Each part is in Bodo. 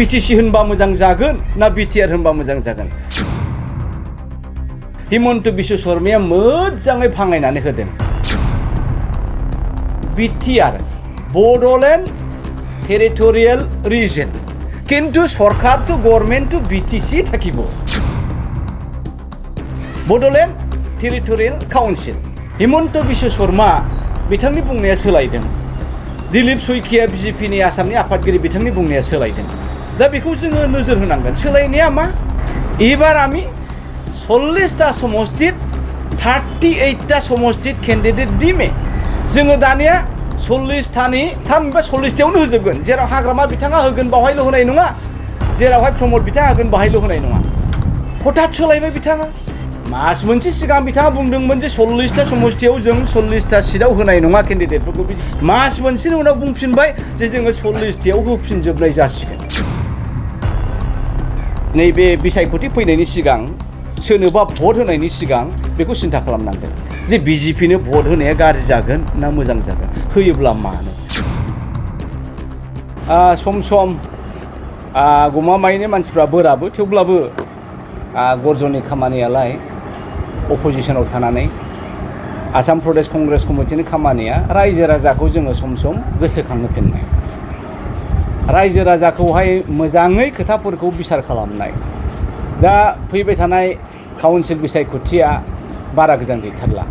BTC होनबा मोजां जागोन ना BTR होनबा मोजां जागोन हिमन्त बिश्व शर्माया मोजाङै फांनायनानै होदों BTR Bodoland टेरिटरियेल रिजन किन्तु सरकार तो गवर्नमेंट तो BTC থাকিব Bodoland territorial council Himanta Biswa Sharma बिथांनि बुंनाया सोलायदों दिलीप शइकिया BJPनि आसामनि आफादगिरि बिथांनि बुंनाया सोलायदों दा बेखौ जोङो नोजोर होनांगोन सोलायनाया मा एबार आमी 40টা समष्टित 38টা समष्टित केन्डिडेट दिमे जोङो दानिया 40टानि 40टायावनो होजोबगोन जेराव हाग्रामा बिथाङा होगोन बावहायल' होनाय नङा जेरावहाय प्रमद बिथाङा होगोन बावहायल' होनाय नङा हठात सोलायबाय बिथाङा मास मोनसे सिगां बिथाङा बुंदोंमोन जे 40टा समष्टियाव जों 40टा सिटआव होनाय नङा केन्डिडेटफोरखौ मास मोनसेनि उनाव बुंफिनबाय जे जोङो 40टायाव होफिनजोबनाय जासिगोन नैबे बिसायख'थि फैनायनि सिगां सोरनोबा भट होनायनि सिगां बेखौ सिन्था खालामनांगोन जे BJPनो भट होनाया गाज्रि जागोन ना मोजां जागोन होयोब्ला मानो सम सम गमामायैनो मानसिफ्रा बोराबो थेवब्लाबो गर्जननि खामानियालाय अपोजिशनाव थानानै आसाम प्रदेश कंग्रेस कमिटिनि खामानिया रायजो राजाखौ जोङो सम सम गोसोखांहोफिननाय रायजो राजाखौहाय मोजाङै खोथाफोरखौ बिसार खालामनाय दा फैबाय थानाय काउन्सिल बिसायख'थिया बारा गोजान गैथारला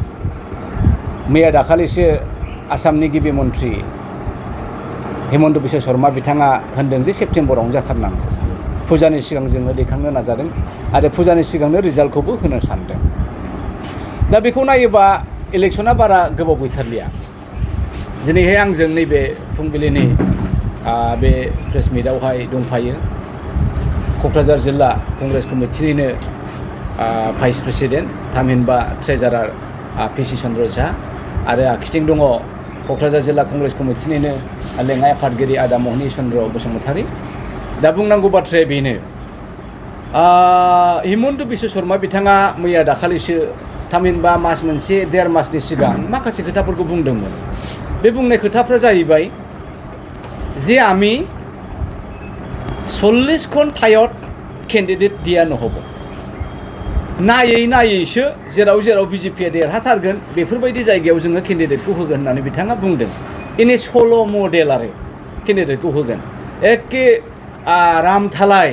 मैया दाखालिसो आसामनि गिबि मन्थ्रि हिमन्त बिश्व शर्मा बिथाङा होनदों जे सेप्तेम्बरावनो जाथारनांगौ फुजानि सिगां जोङो दैखांनो नाजादों आरो फुजानि सिगांनो रिजाल्टखौबो होनो सानदों दा बेखौ नायोबा इलेक्शना बारा गोबाव गैथारलिया दिनैहाय आंजों नैबे फुंबिलिनि बे प्रेस मिटआवहाय दंफायो क'क्राझार जिल्ला कंग्रेस कमिटिनिनो भाइस प्रेसिडेन्ट थामहिनबा ट्रेजारार PC चन्द्र झा आरो आखिथिं दङ क'क्राझार जिल्ला कंग्रेस कमिटिनिनो लेङाइ आफादगिरि आदा महनि चन्द्र बसुमतारी दा बुंनांगौ बाथ्राया बेनो हिमन्त बिश्व शर्मा बिथाङा मैया दाखालिसो थामहिनबा मास मोनसे देर मासनि सिगां माखासे खोथाफोरखौ बुंदोंमोन बे बुंनाय खोथाफ्रा जाहैबाय जे आमी 40খন ঠাইত केन्डिडेट दिया নহ'ব नायै नायैसो जेराव जेराव BJPया देरहाथारगोन बेफोरबायदि जायगायाव जोङो केन्डिडेटखौ होगोन होननानै बिथाङा बुंदों इनि सल' मडेल आरो केन्डिडेटखौ होगोन एखे रामथालाय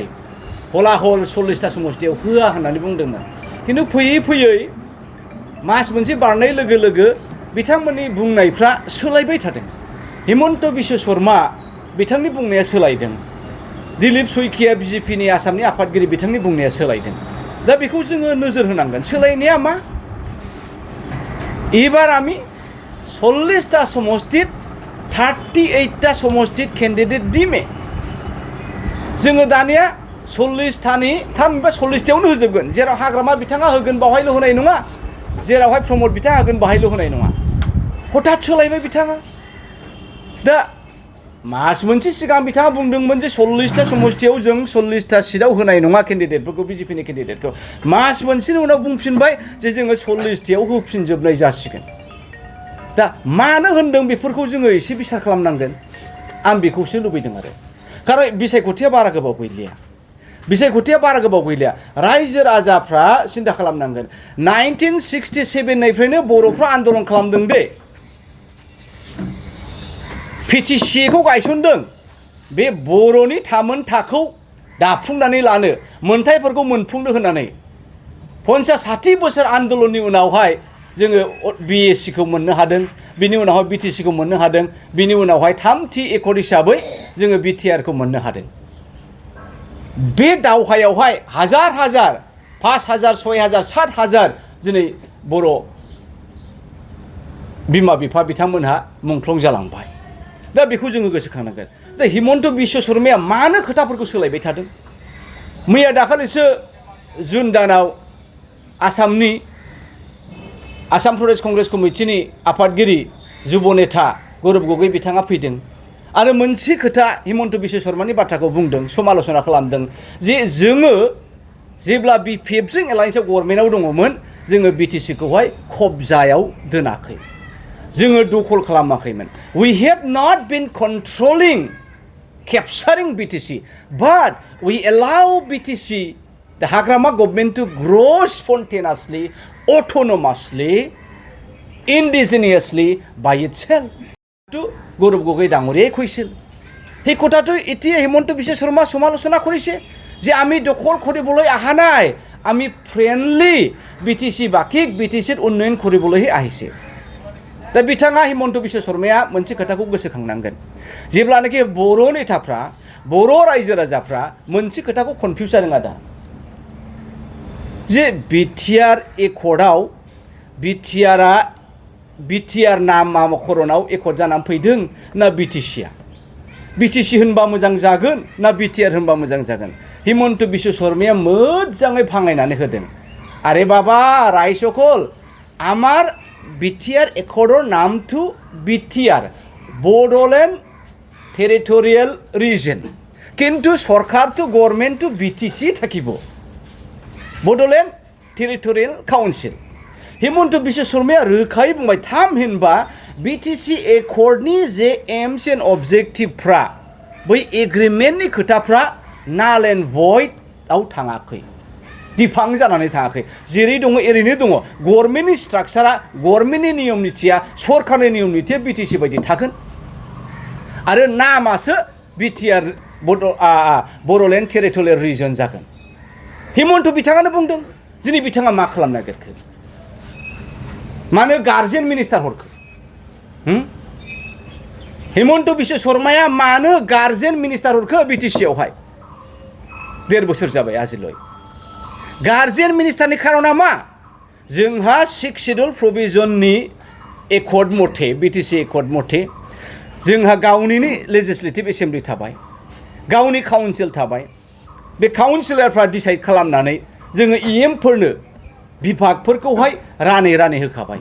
हलाहल 40टा समष्टियाव होआ होननानै बुंदोंमोन खिन्थु फैयै फैयै मास मोनसे बारनाय लोगो लोगो बिथांमोननि बुंनायफ्रा सोलायबाय थादों हिमन्त बिश्व शर्मा बिथांनि बुंनाया सोलायदों दिलीप शइकिया BJPनि आसामनि आफादगिरि बिथांनि बुंनाया सोलायदों दा बेखौ जोङो नोजोर होनांगोन सोलायनाया मा एबार आमी 40टा समष्टित 38टा समष्टित केन्डिडेट दिमे जोङो दानिया 40टानि 40टायावनो होजोबगोन जेराव हाग्रामा बिथाङा होगोन बावहायल' होनाय नङा जेरावहाय प्रमद बिथाङा होगोन बावहायल' होनाय नङा हठात सोलायबाय बिथाङा दा मास मोनसे सिगां बिथाङा बुंदोंमोन जे 40टा समष्टियाव जों 40टा सिटआव होनाय नङा केन्डिडेटफोरखौ BJPनि केन्डिडेटखौ मास मोनसेनि उनाव बुंफिनबाय जे जोङो 40टायाव होफिनजोबनाय जासिगोन दा मानो होनदों बेफोरखौ जोङो एसे बिसार खालामनांगोन आं बेखौसो लुबैदों आरो खारन बिसायख'थिया बारा गोबाव गैलिया रायजो राजाफ्रा सिन्था खालामनांगोन 1967 निफ्रायनो बर'फ्रा आन्दलन खालामदों दे PTCखौ गायसनदों बे बर'नि थामोनथाखौ दाफुंनानै लानो मोनथायफोरखौ मोनफुंनो होननानै 50-60 बोसोर आन्दलननि उनावहाय जोङो BSCखौ मोननो हादों बिनि उनावहाय BTCखौ मोननो हादों बिनि उनावहाय थामथि एकर्ड हिसाबै जोङो BTRखौ मोननो हादों बे दावहायावहाय हाजार 5,000 6,000 7,000 दिनै बर' बिमा बिफा बिथांमोनहा मुंख्लं जालांबाय दा बेखौ जोङो गोसोखांनांगोन दा हिमन्त बिश्व शर्माया मानो खोथाफोरखौ सोलायबाय थादों मैया दाखालिसो जुन दानाव आसाम प्रदेश कंग्रेस कमिटिनि आफादगिरि जुब नेता गौरब गगৈ बिथाङा फैदों आरो मोनसे खोथा हिमन्त बिश्व शर्मानि बाथ्राखौ बुंदों समालोचना खालामदों जे जोङो जेब्ला BPFजों एलायन्सआव गभर्नमेन्टआव दङमोन जोङो BTCखौहाय खबजायाव दोनाखै जोङो दखल खालामाखैमोन we have not been controlling capturing BTC. But we allow BTC, the Hagrama government, to grow spontaneously, autonomously, indigenously by itself. To Guru Gogoi Dangore কৈছিল সেই কথাটো এতিয়া হিমন্ত বিশ্ব শৰ্মা সমালোচনা কৰিছে যে আমি দখল কৰিবলৈ অহা নাই আমি ফ্ৰেন্ডলি বিটিসি বাকিক বিটিসিৰ উন্নয়ন কৰিবলৈ আহিছে दा बिथाङा हिमন্ত বিশ্ব शर्माया मोनसे खोथाखौ गोसोखांनांगोन जेब्लानाखि बर' नेताफ्रा बर' रायजो राजाफ्रा मोनसे खोथाखौ कनफ्यूज जादों आदा जे BTR एकर्डआव BTR नामा मख'रनाव एकर्ड जानानै फैदों ना BTC होनबा मोजां जागोन ना BTR होनबा मोजां जागोन हिमন্ত বিশ্ব शर्माया मोजाङै फांनायनानै होदों आरे बाबा रायसकल आमार BTR Accordৰ নামটো BTR Bodoland Territorial Region কিন্তু সরকারটো গভর্নমেন্টটো BTC থাকিব Bodoland Territorial Council हिमন্ত বিশ্ব शर्माया रोखायै बुंबाय थामहिनबा BTC Accordनि जे एम्स एन्ड अबजेक्टिभफ्रा बै एग्रिमेन्टनि खोथाफ्रा नाल एन्ड भइड आव थाङाखै दिफां जानानै थाङाखै जेरै दङ एरैनो दङ गभर्नमेन्टनि स्ट्राक्चारा गभर्नमेन्टनि नियम निथिया सरकारनि नियम निथिया BTC बायदि थागोन आरो नामासो BTR Bodoland Territorial Region जागोन हिमন্ত बिथाङानो बुंदों दिनै बिथाङा मा खालामनो नागिरखो मानो गार्जेन मिनिस्टार हरखो हिमন্ত বিশ্ব शर्माया मानो गार्जेन मिनिस्टार हरखो BTC आवहाय 1.5 बोसोर जाबाय आजिलय गार्जेन मिनिस्टारनि खारना मा जोंहा 6 शेड्यूल प्रोविजननि एकर्ड मथे BTC एकर्ड मथे जोंहा गावनिनो लेजिस्लेटिभ एसेम्बलि थाबाय गावनि काउन्सिल थाबाय बे काउन्सिलरफ्रा डिसाइड खालामनानै जोङो फोरनो बिभागफोरखौहाय रानै होखाबाय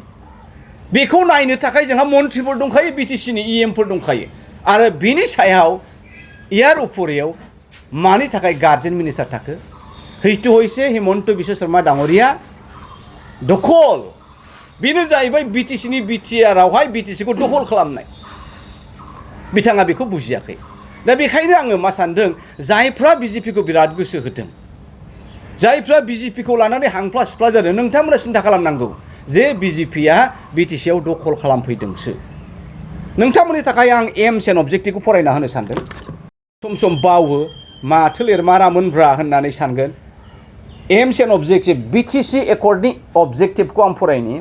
बेखौ नायनो थाखाय जोंहा मन्थ्रिफोर दंखायो BTC नि फोर दंखायो आरो बिनि सायाव यार उपरियाव मानि थाखाय गार्जेन मिनिस्टार थाखो हैथु होइसे हिमন্ত বিশ্ব शर्मा डाङरिया दखल बेनो जाहैबाय BTC नि BTR आवहाय BTC खौ दखल खालामनाय बिथाङा बेखौ बुजियाखै दा बेखायनो आङो मा सानदों जायफ्रा BJP खौ बिराद गोसो होदों जायफ्रा BJP खौ लानानै हांफ्ला सिफ्ला जादों नोंथांमोना सिन्था खालामनांगौ जे BJP आ BTC आव दखल खालामफैदोंसो नोंथांमोननि थाखाय आं एम्स एन्ड अबजेक्टिभखौ फरायना होनो सानदों सम बावो माथो लिरमारामोनब्रा होननानै सानगोन एम्स एन्ड अबजेक्टिभ BTC एकर्डनि अबजेक्टिभखौ आं फरायनि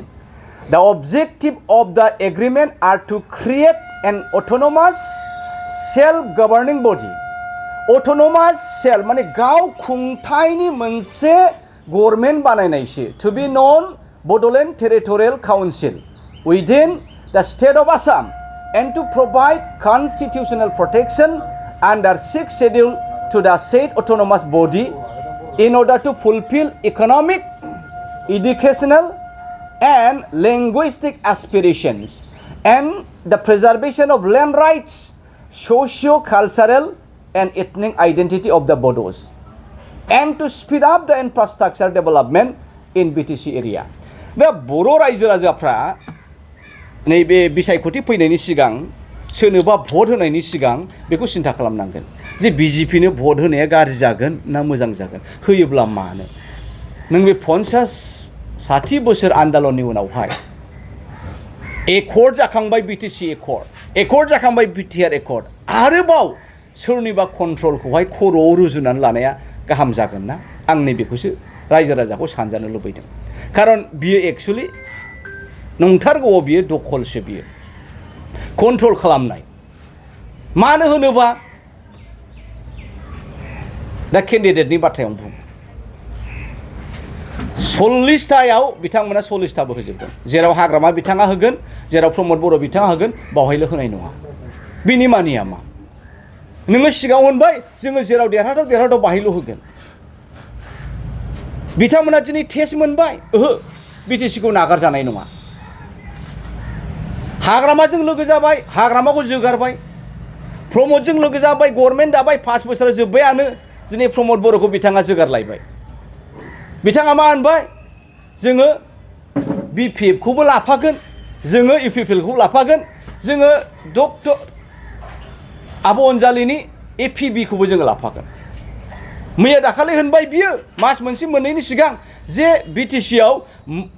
the objective of the agreement are to create an autonomous self governing body autonomous self माने गाव खुंथायनि मोनसे गभर्नमेन्ट बानायनायसो to be known Bodoland Territorial Council within the state of Assam and to provide constitutional protection under 6th schedule to the said autonomous body in order to fulfill economic, educational and linguistic aspirations and the preservation of land rights, socio-cultural and ethnic identity of the Bodos and to speed up the infrastructure development in BTC area. दा बर' रायजो राजाफ्रा नैबे बिसायख'थि फैनायनि सिगां सोरनोबा भट होनायनि सिगां बेखौ सिन्था खालामनांगोन जे BJP नो भट होनाया गाज्रि जागोन ना मोजां जागोन होयोब्ला मानो नों बे 50-60 बोसोर आन्दोलननि उनावहाय एकर्ड जाखांबाय BTC एकर्ड जाखांबाय BTR एकर्ड आरोबाव सोरनिबा कन्ट्रलखौहाय खर'आव रुजुनानै लानाया गाहाम जागोन ना आं नैबेखौसो रायजो राजाखौ सानजानो लुबैदों खारन बियो एक्चुअली नंथारगौआव बियो दखलसो बियो कन्ट्रल खालामनाय मानो होनोबा दा केन्डिडेटनि बाथ्रायाव बुं 40थायाव बिथांमोना 40थाबो होजोबगोन जेराव हाग्रामा बिथाङा होगोन जेराव प्रमद बर' बिथाङा होगोन बावहायल' होनाय नङा बिनि मानिया मा नोङो सिगाङाव होनबाय जोङो जेराव देरहाथाव बाहायल' होगोन बिथांमोना दिनै टेस्ट मोनबाय ओहो BTC खौ नागारजानाय नङा हाग्रामाजों लोगो जाबाय हाग्रामाखौ जोगारबाय प्रमदजों लोगो जाबाय गभर्नमेन्ट दाबाय 5 बोसोर जोब्बायानो दिनै प्रमद बर'खौ बिथाङा जोगारलायबाय बिथाङा मा होनबाय जोङो BPF खौबो लाफागोन जोङो UPPL खौ लाफागोन जोङो डक्टर आब' अनजालिनि एपिबिखौबो जोङो लाफागोन मैया दाखालि होनबाय बियो मास मोनसे मोननैनि सिगां जे बिटिसिआव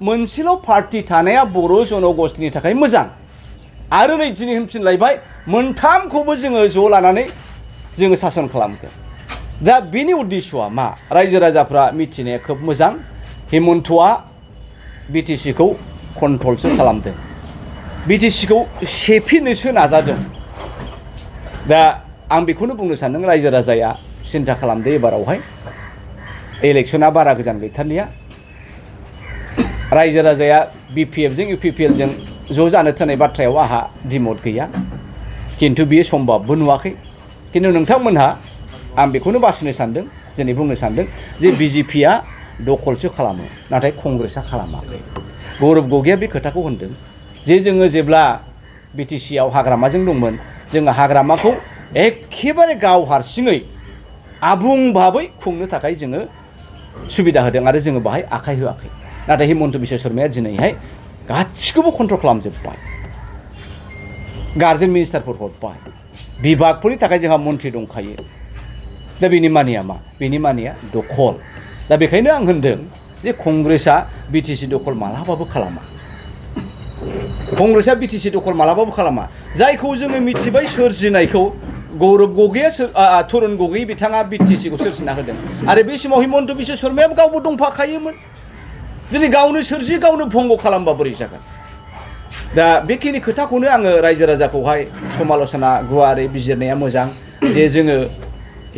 मोनसेल' पार्टी थानाया बर' जनगोष्ठीनि थाखाय मोजां आरो नै दिनै होनफिनलायबाय मोनथामखौबो जोङो ज' लानानै जोङो सासन खालामगोन दा बेनि उद्देश्यआ मा रायजो राजाफ्रा मिथिनाया खोब मोजां हेमन्तआ बिटिसिखौ कन्ट्रलसो खालामदों बिटिसिखौ सेफिनोसो नाजादों दा आं बेखौनो बुंनो सानदों रायजो राजाया सिन्था खालामदो एबारावहाय इलेक्शना बारा गोजान गैथारलिया रायजो राजाया बिपिएफजों इउपिपिएलजों ज' जानो थिननाय बाथ्रायाव आहा दिमत गैया खिन्थु बियो सम्भबबो नुवाखै खिन्थु नोंथांमोनहा आं बेखौनो बासिनो सानदों दिनै बुंनो सानदों जे बिजेपिआ दखलसो खालामो नाथाय कंग्रेसआ खालामाखै गौरब गगैया बे खोथाखौ होनदों जे जोङो जेब्ला बिटिसिआव हाग्रामाजों दंमोन जोङो हाग्रामाखौ एखेबारे गाव हारसिङै आबुं भाबै खुंनो थाखाय जोङो सुबिदा होदों आरो जोङो बाहाय आखाइ होआखै नाथाय हिमन्त बिश्व शर्माया दिनैहाय गासिखौबो कन्ट्रल खालामजोब्बाय गार्जेन मिनिस्टारफोर हरबाय बिभागफोरनि थाखाय जोंहा मन्थ्रि दंखायो दा बेनि मानिया मा बेनि मानिया दखल दा बेखायनो आं होनदों जे कंग्रेसआ बिटिसि दखल मालाबाबो खालामा कंग्रेसआ बिटिसि दखल मालाबाबो खालामा जायखौ जोङो मिथिबाय सोरजिनायखौ गौरब गगैया तरुन गगै बिथाङा बिटिसिखौ सोरजिना होदों आरो बे समाव हिमन्त बिश्व शर्मायाबो गावबो दंफाखायोमोन दिनै गावनो सोरजि गावनो भंग खालामबा बोरै जागोन दा बेखिनि खोथाखौनो आङो रायजो राजाखौहाय समाल'सना गुवारै बिजिरनाया मोजां जे जोङो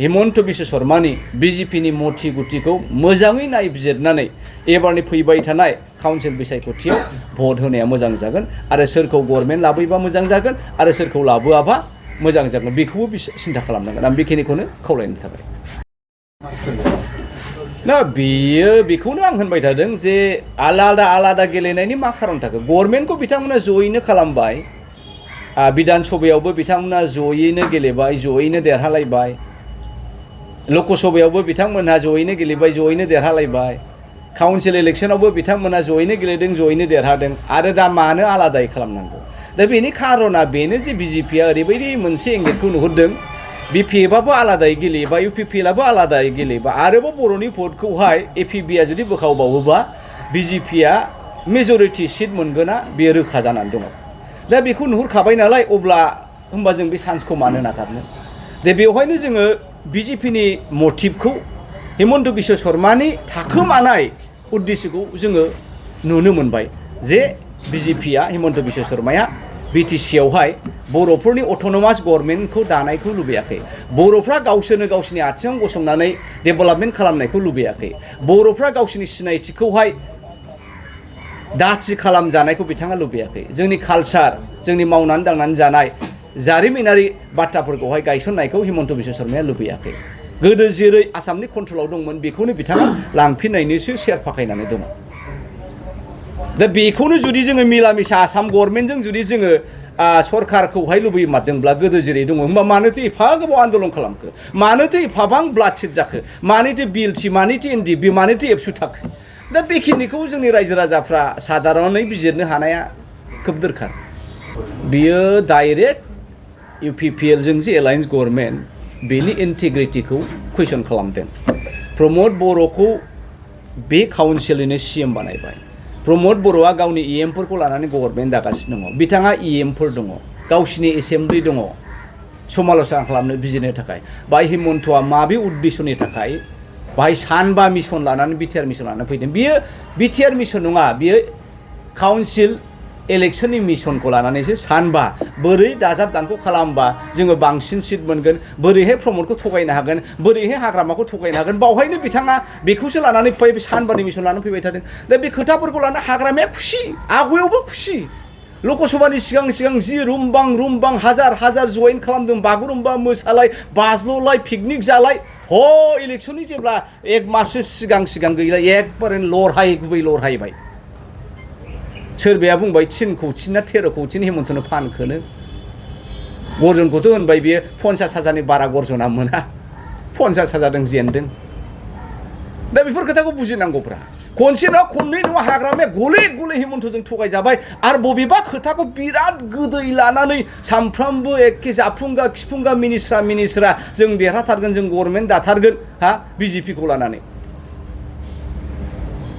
हिमन्त बिश्व शर्मानि बिजेपिनि मथि गुथिखौ मोजाङै नायबिजिरनानै एबारनि फैबाय थानाय काउन्सिल बिसायख'थियाव भट होनाया मोजां जागोन आरो सोरखौ गभर्नमेन्ट लाबोयोबा मोजां जागोन आरो सोरखौ लाबोआबा मोजां जागोन बेखौबो सिन्था खालामनांगोन आं बेखिनिखौनो खावलायनो थाबाय ना बेखौनो आं होनबाय थादों जे आलादा आलादा गेलेनायनि मा खारन थाखो गभर्नमेन्टखौ बिथांमोना जयैनो खालामबाय बिधान सभायावबो बिथांमोना जयैनो गेलेबाय जयैनो देरहालायबाय लकसभायावबो बिथांमोनहा जयैनो गेलेबाय जयैनो देरहालायबाय काउन्सिल इलेक्सनावबो बिथांमोना जयैनो गेलेदों जयैनो देरहादों आरो दा मानो आलादायै खालामनांगौ दा बेनि खारना बेनो जे बिजेपिआ ओरैबायदि मोनसे एंगेलखौ नुहुरदों बिपिएफआबो आलादायै गेलेयोबा इउपिपिएलआबो आलादायै गेलेयोबा आरोबाव बर'नि भटखौहाय एपिबिआ जुदि बोखावबावोबा बिजेपिआ मेजरिटि सिट मोनगोना बेयो रोखा जानानै दङ दा बेखौ नुहुरखाबाय नालाय अब्ला होमबा जों बे चान्सखौ मानो नागारनो दा बेवहायनो जोङो बिजेपिनि मटिभखौ हिमन्त बिश्व शर्मानि थाखोमानाय उद्देश्यखौ जोङो नुनो मोनबाय जे बिजेपिआ हिमन्त बिश्व शर्माया बिटिसिआवहाय बर'फोरनि अट'नमास गभर्नमेन्टखौ दानायखौ लुबैयाखै बर'फ्रा गावसोरनो गावसिनि आथिङाव गसंनानै डेभेलपमेन्ट खालामनायखौ लुबैयाखै बर'फ्रा गावसिनि सिनायथिखौहाय दाथि खालामजानायखौ बिथाङा लुबैयाखै जोंनि कालचार जोंनि मावनानै दांनानै जानाय जारिमिनारि बाथ्राफोरखौहाय गायसननायखौ हिमन्त बिश्व शर्माया लुबैयाखै गोदो जेरै आसामनि कन्ट्रलाव दंमोन बेखौनो बिथाङा लांफिननायनिसो सेर फाखायनानै दङ दा बेखौनो जुदि जोङो मिला मिसा आसाम गभर्नमेन्टजों जुदि जोङो सरकारखौहाय लुबैमारदोंब्ला गोदो जेरै दङ होमबा मानोथो एफा गोबाव आन्दलन खालामखो मानोथो एफाबां ब्लाडसेड जाखो मानोथो बिएलटि मानोथो एनडिएफबि मानोथो एबसु थाखो दा बेखिनिखौ जोंनि रायजो राजाफ्रा साधारनै बिजिरनो हानाया खोब दरखार बियो डाइरेक्ट इउपिपिएलजों जे एलायन्स गभर्नमेन्ट बेनि इन्टिग्रिटिखौ कुइसन खालामदों प्रमद बर'खौ बे काउन्सिलनिनो सिएम बानायबाय प्रमद बर'आ गावनि इएमफोरखौ लानानै गभर्नमेन्ट दागासिनो दङ बिथाङा इएमफोर दङ गावसिनि एसेम्ब्लि दङ समाल'सना खालामनो बिजिरनो थाखाय बाय हिमन्तआ माबे उद्देश्यनि थाखाय बाहाय सानबा मिशन लानानै बिटिआर मिशन लानानै फैदों बियो बिटिआर मिशन नङा बियो काउन्सिल इलेक्शननि मिशनखौ लानानैसो सानबा बोरै दाजाब दानख' खालामबा जोङो बांसिन सिट मोनगोन बोरैहाय प्रमदखौ थगायनो हागोन बोरैहाय हाग्रामाखौ थगायनो हागोन बावहायनो बिथाङा बेखौसो लानानै फै सानबानि मिशन लानानै फैबाय थादों दा बे खोथाफोरखौ लाना हाग्रामाया खुसि आगुयावबो खुसि लकसभानि सिगां जि रुमबां हाजार हाजार जइन खालामदों बागुरुम्बा मोसालाय बाज्ल'लाय पिकनिक जालाय इलेक्शननि जेब्ला एक माससो सिगां गैला एकबारे गुबै लरहायबाय सोरबाया बुंबाय 3 कौटि ना 13 कौटि हिमन्तनो फानखोनो गर्जनखौथ' होनबाय बियो 50,000नि बारा गर्जना मोना 50,000 जेनदों दा बेफोर खोथाखौ बुजिनांगौब्रा खनसे नङा खननै नङा हाग्रामाया गले गले हिमन्तजों थगायजाबाय आरो बबेबा खोथाखौ बिराद गोदै लानानै सानफ्रामबो एखे जाफुंगा खिफुंगा मिनिस्रा जों देरहाथारगोन जों गभर्नमेन्ट दाथारगोन हा बिजेपिखौ लानानै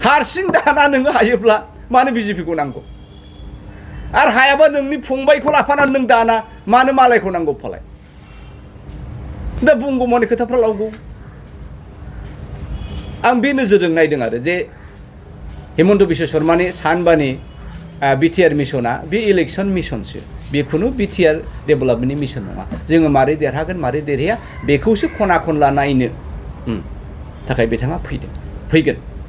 हारसिं दाना नोङो हायोब्ला मानो बिजेपिखौ नांगौ आरो हायाबा नोंनि फंबायखौ लाफानानै नों दाना मानो मालायखौ नांगौ फालाय दा बुंगौमानि खोथाफ्रा लावगौ आं बे नोजोरजों नायदों आरो जे हेमन्त बिश्व शर्मानि सानबानि बिटिआर मिशना बे इलेक्सन मिशनसो बेखुनु बिटिआर डेभेलपमेन्टनि मिशन नङा जोङो मारै देरहागोन मारै देरहाया बेखौसो खना खनला नायनो थाखाय बिथाङा फैगोन